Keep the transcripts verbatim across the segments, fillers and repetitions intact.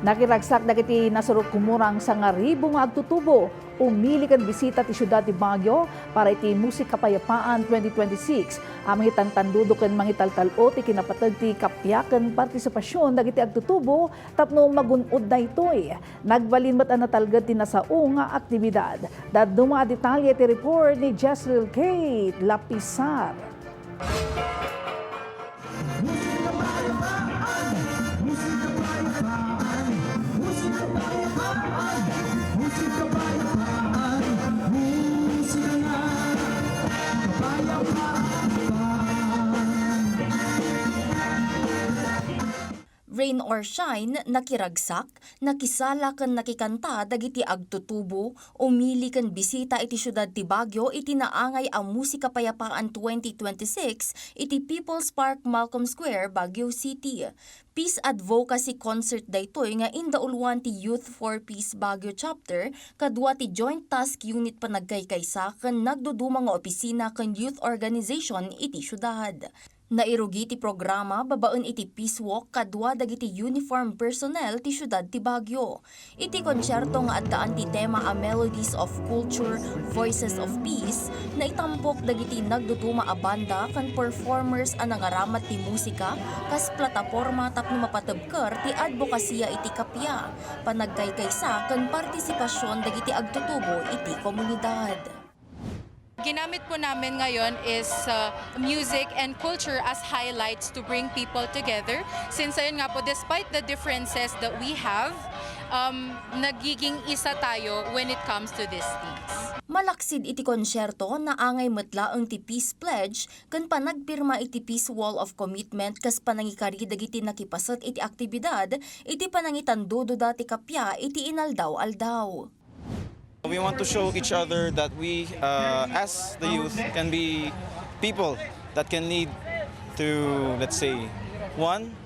Nakiragsak dagiti nasurok kumurang sangaribu nga agtutubo, umili ken bisita ti siudad ti Baguio para iti Musik Kapayapaan twenty twenty-six a mangitantandudo ken mangitaltal-o ti kinapateg ti kappia ken partisipasyon dagiti agtutubo tapno magun-od daytoy. Nagbalin met a natalged ti nasao nga aktibidad. Dadduma a detalye ti report ni Jezreel Kate Lapisar. Rain or shine, nakiragsak, nakisala ken nakikanta dagiti agtutubo, umili ken bisita iti siudad ti Baguio iti naangay a Musik Kapayapaan twenty twenty-six iti People's Park, Malcolm Square, Baguio City. Peace advocacy concert daytoy nga indauluan ti Youth for Peace Baguio Chapter kadua ti Joint Task Unit Panagkaykaysa ken nagduduma nga opisina ken youth organization iti siudad. Nairugi ti programa babaen iti Peace Walk kadua dagiti uniform personnel ti siudad ti Baguio. Iti konsierto nga addaan ti tema a Melodies of Culture, Voices of Peace, naitampok dagiti nagduduma a banda ken performers a nangaramat ti musika kas plataporma tapno mapatebker ti adbokasiya iti kappia, panagkaykaysa ken partisipasion dagiti agtutubo iti komunidad. Ginamit po namin ngayon is, uh, music and culture as highlights to bring people together. Since ayun nga po, despite the differences that we have, um, nagiging isa tayo when it comes to these things. Malaksid iti konsierto, naangay met laeng ti Peace Pledge ken panagpirma iti Peace Wall of Commitment kas panangikari dagiti nakipaset iti aktibidad iti panangitandudoda ti kappia iti inaldaw-aldaw. We want to show each other that we, uh, as the youth, can be people that can lead to, let's say, one,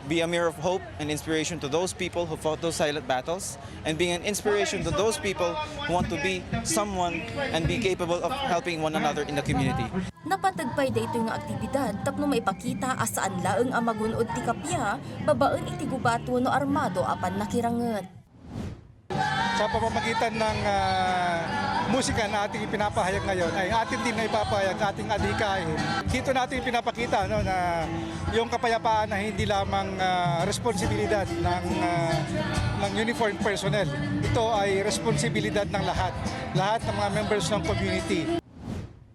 be a mirror of hope and inspiration to those people who fought those silent battles, and being an inspiration to those people who want to be someone and be capable of helping one another in the community. Napateg pay daytoy nga aktibidad tapno maipakita a saan laeng a magun-od ti kappia babaen iti gubat wenno armado a pannakiranget. Sa pamamagitan ng, ah, musika na ating ipinapahayag ngayon, ay atin din na ipapahayag ating adhikain. Dito natin ipinapakita, no, na yung kapayapaan ay hindi lamang, ah, responsibilidad ng, ah, ng uniformed personnel. Ito ay responsibilidad ng lahat. Lahat ng mga members ng community.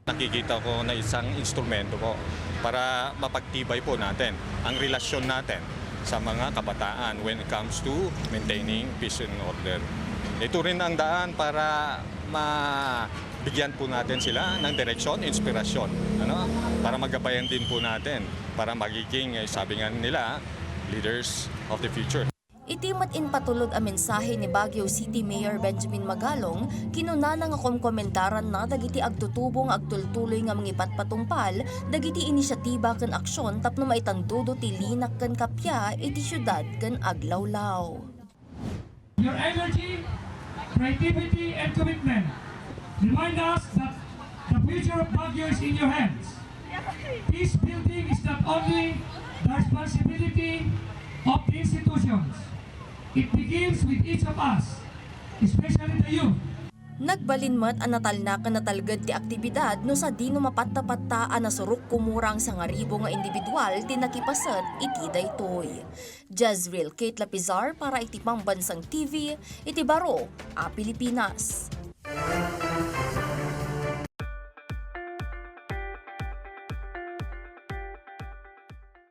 Nakikita ko na isang instrumento po para mapagtibay po natin ang relasyon natin sa mga kabataan when it comes to maintaining peace and order. Ito rin ang daan para mabigyan po natin sila ng direksyon, inspirasyon, ano? Para magabayan din po natin para magiging, eh, sabi nga nila, leaders of the future. Iti met impatulod a mensahe ni Baguio City Mayor Benjamin Magalong, kinunana nga komkomentaranna dagiti agtutubo nga agtultuloy nga mangipatpatungpal dagiti inisiatiba ken aksyon tapno maitandudo ti linak ken kappia iti siudad ken aglawlaw. Your energy, creativity, and commitment remind us that the future of Baguio is in your hands. Peace building is not only the responsibility of the institutions. It begins with each of us, especially the youth. Nagbalin met a natalna ken natalged ti aktibidad no sadino mapatta-patta a nasurok kumurang sangaribu nga individual ti nakipaset iti daytoy. Jezreel Kate Lapizar para iti Pambansang T V iti baro a Pilipinas.